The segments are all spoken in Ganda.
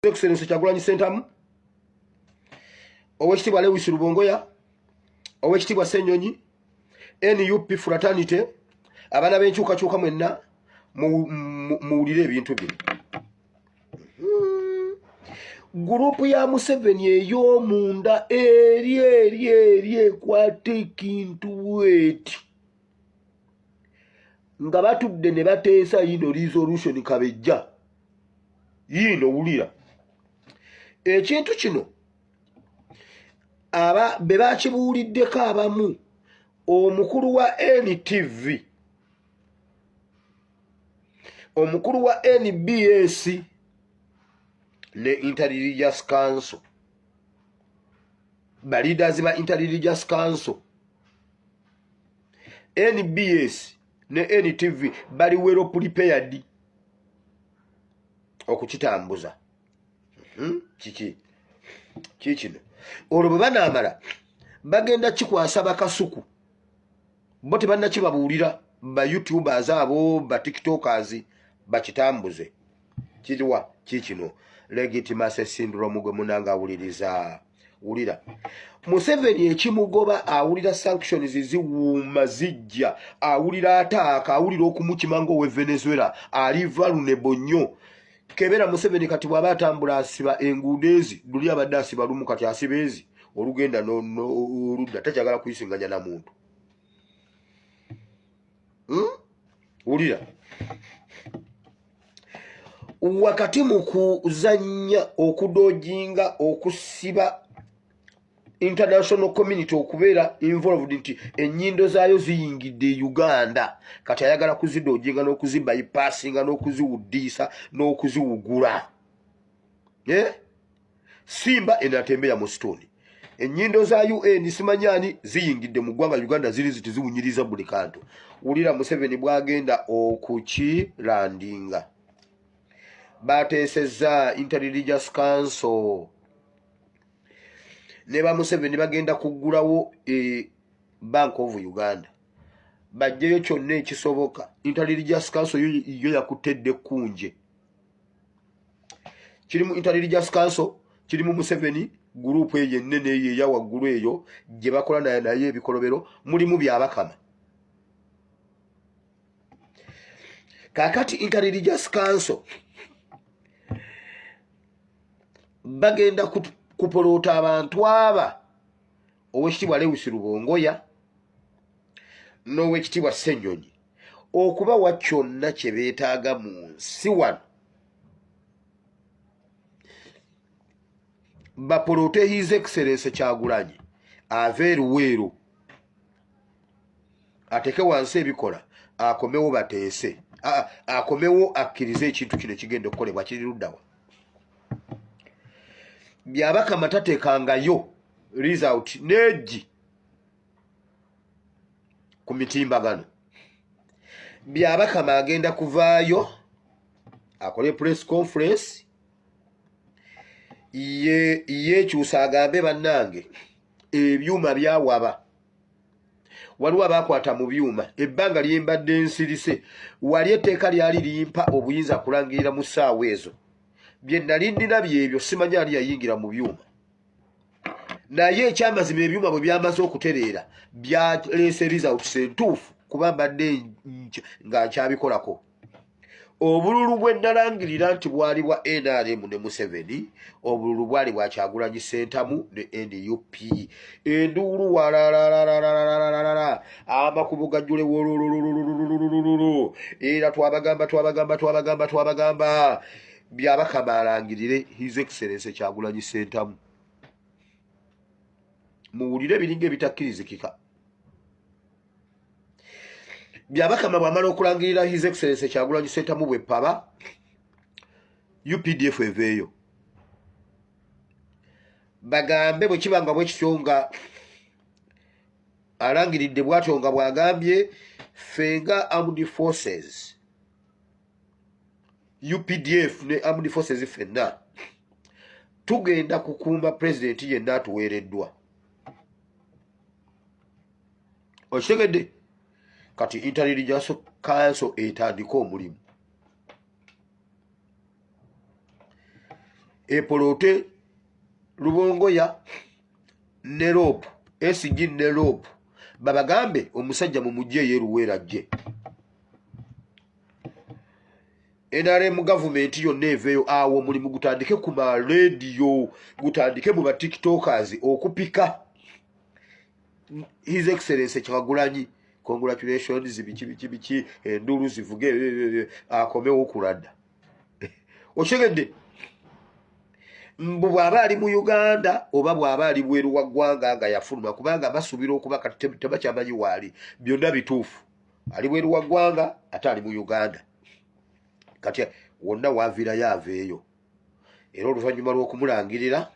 Excellence Kyagulanyi Ssentamu, Owekitiibwa Lewis Rubongoya, Owekitiibwa Ssenyonyi, NUP fraternity, abaana b'enkyukakyuka mwenna muwulire ebintu bino. Gurupu ya Museveni ey'omunda eri eri eri ekwata ekintu bweti nga batudde ne bateesa yino resolution kabejja yiino. Wulira ekintu kino, aba be bakibuuliddeko abamu, omukulu wa NTV, omukulu wa NBS ne Interreligious Council, ba leaders ba Interreligious Council, NBS ne NTV bali well prepared okukitambuza. Kiki kikino? Olwo bwe banaamala bagenda kikwasa bakasuku bo, tebannakibabuulira, ba YouTubers abo, ba TikTokers bakitambuze. Kiriwa? Kikino, legitimacy syndrome. Gwe munanga awuliriza, wulira Museveni ekimugoba. Awulira sanctions ziwuuma zijja, awulira ataaka, awulira okumukima ngaowe Venezuela, ali vulnerable nnyo. Kebera Museveni kati bw'aba atambula asiba enguudo ezi, luli abadde asiba lumu, kati asiba ezi olugenda oludda, takyagala kuyisinganya na muntu. Wulira, wakati mu kuzannya okudodginga okusiba international community okubeera involved nti ennyindo zaayo ziyingidde e Uganda, kati ayagala kuzidodginga n'okuzibypassinga n'okuziwuddiisa n'okuziwugula. Eh? Simba enatembeya mu stone, ennyindo za UN simanyani ziyingidde mu ggwanga Uganda, ziri ziti ziwunyiriza buli kantu. Wulira Museveni bwagenda okukilandinga, bateesezza Interreligious Council ne ba Museveni bagenda kuggulawo e Bank of Uganda, bajjeyo kyonna ekisoboka. Interreligious Council yo yakuttedde ekkunje. Kirimu Interreligious Council, kirimu Museveni gurupu eyo ennene eyo eya waggulu eyo gye bakola naye naye ebikolobero, mulimu Byabakama. Kakati Interreligious Council bagenda kupoloota abantu aba Owekitiibwa Lewis Rubongoya n'Owekitiibwa Ssenyonyi okubawa kyonna kye beetaaga mu nsi wano, bapoloote His Excellence Kyagulanyi ava eruweero, ateke wansi ebikola, akomewo bateese, akomewo akkirize ekintu kino ekigenda okukolebwa. Kiri luddawa? Byabakama tateekangayo result neegi ku mitimbagano. Byabakama agenda kuvaayo akole press conference ye yekyusa, agambe, "Bannange, ebyuma byawaba, waliwo abakwata mu byuma. Ebbanga lyembadde nsirise wali, etteeka lyali limpa obuyinza kulangirira mu ssaawa ezo. Bye nali nnina byebyo, simanyi ani yayingira mu byuma, naye ekyamazima ebyuma bwe byamaze okutereera byaleese results entuufu, kuba mbadde nga nkyabikolako. Obululu bwe nalangirira nti bwali bwa NRM ne Museveni, obululu bwali bwa Kyagulanyi Sentamu ne NUP." Enduulu walalalalalalalala, amakubo gajjule wololololololololo. Era twabagamba, twabagamba, twabagamba, twabagamba. Byabakama alangirire His Excellence Kyagulanyi Sentamu. Muwulire ebiringa ebitakkirizikika. Byabakama bwamala okulangirira His Excellence Kyagulanyi Sentamu bwepaba, UPDF eveeyo bagambe bwe kiba nga bwe kityo nga alangiridde bw'atyo nga bw'agambye, ffe nga armed forces, UPDF ne armed forces ffenna tugenda kukuuma pulezidenti yenna atuweereddwa. Okitegedde? Kati Interreligious Council etandike omulimu. Epoloote Lubongoya ne Loopu, SG ne Loopu, babagambe omusajja mumugye eyeruweera ajje. NRM gavumenti yonna eveeyo awo omulimu gutandike ku ma rediyo, gutandike mu ba tiktokers okupika His Excellency Kyagulanyi, congratulations, biki biki biki, enduulu zivuge, akomewo kulada. Okitegedde? Mbu bw'aba ali mu Uganda oba bw'aba ali bweru wa ggwanga nga yafuluma, kubanga basuubira okuba kati tebakyamanyi waali. Byonna bituufu, ali bweru wa ggwanga ate ali mu Uganda. Kati wonna waaviirayo aveeyo, era oluvannyuma lw'okumulangirira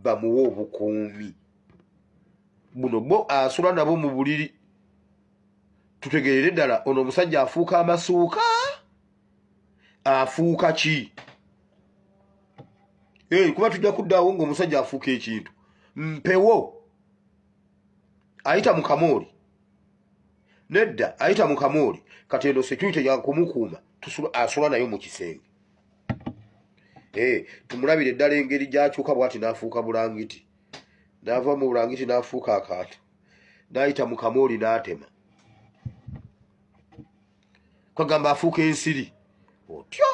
bamuwe obukuumi buno bo asula nabo mu buliri. Tutegeerere ddala ono omusajja afuuka amasuuka, afuuka ki? Hey, kuba tujja kuddaawo ng'omusajja afuuka ekintu mpewo ayita mu kamooli. Nedda, ayita mu kamooli. Kati eno security yakumukuuma, asula nayo mu kisenge. Hey, tumulabire ddala engeri gy'akyuka bw'ati n'afuuka bulangiti, n'ava mu bulangiti n'afuuka akantu, n'ayita mu kamooli n'atema, kwagamba afuuka ensiri otyo.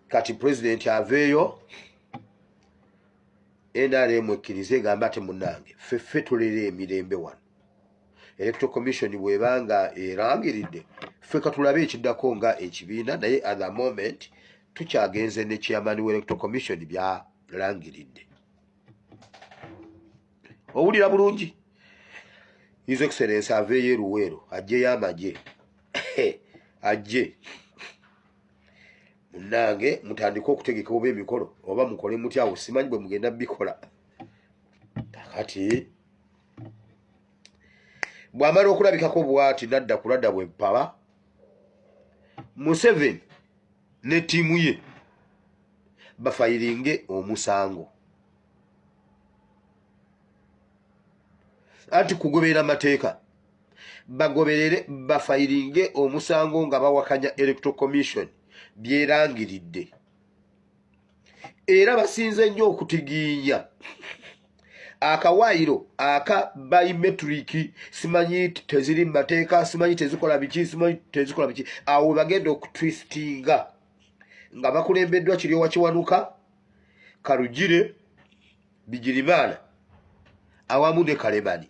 Kati pulezidenti aveeyo, NRM ekkirize egambe ate munnange ffeffe tulera emirembe wano. Electoral Commission bw'eba nga erangiridde, ffe katulabe ekiddako nga ekibiina, naye at the moment tukyagenze ne chairman wa Electoral Commission byalangiridde. Owulira bulungi? His Excellence aveeyo eruweero, ajjeyo amagye, ajje munange mutandike okutegeka oba emikolo oba mukole mutya awo, simanyi bwe mugenda bikola. Kakati bw'amala okulabikako bwati nadda kulada bwempaba, Museveni ne ttiimu ye bafayiringe omusango anti kugoberera amateeka, bagoberere bafayiringe omusango nga bawakanya Electoral Commission byerangiridde. Era basinze nnyo okutigiinya akawaayiro aka biometric, simanyi teziri mu mateeka, simanyi tezikola biki, simanyi tezikola biki. Awo webagenda okutwistinga nga bakulembeddwa Kiryowa Kiwanuka, Karugire, Bigirimaana awamu ne Kalemani.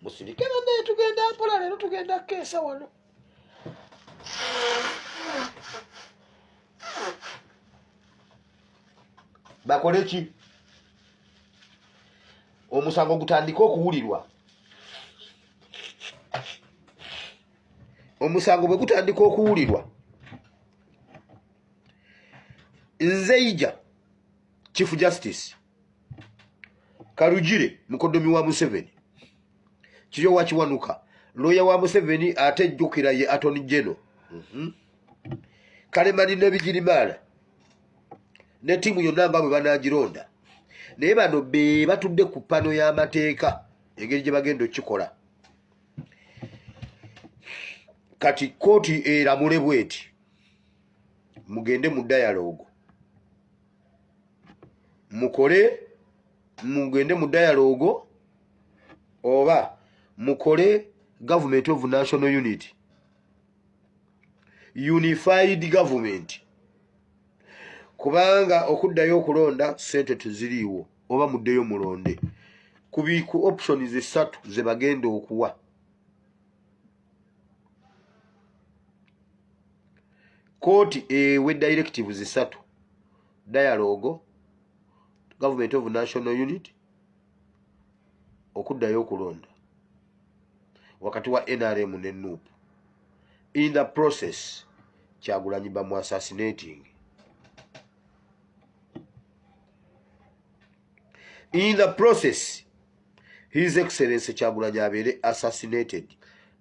Musirike bannaye, tugenda mpola leero, tugenda kukeesa wano. Bakole ki? Omusango gutandike okuwulirwa. Omusango bwe gutandika okuwulirwa, Nzeija Chief Justice, Karugire mukodomi wa Museveni, Kiryowa Kiwanuka looya wa Museveni, ate jjukira ye Attorney General, Kalemani ne Bigirimaana ne ttiimu yonna nga bwe banagironda, naye bano be batudde ku pano y'amateeka engeri gye bagenda okukikola. Kati kkooti eramule bweti: mugende mu dialogue, mukole, mugende mu dialogue oba mukole government of national unity, unified government, kubanga okuddayo okulonda sente teziriiwo, oba muddeyo mulonde. Ku options esatu ze bagenda okuwa, kooti ewe directives zisatu: dialogue, government of national unit, okuddayo okulonda wakati wa NRM ne NUP. In the process Kyagulanyi bamu assassinating. In the process His Excellency Kyagulanyi abeere assassinated,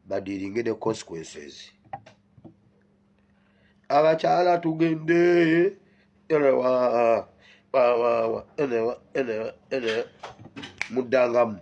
badiringe ne consequences. Abakyala tugende enewa, enewa, enewa, enewa, muddangamu.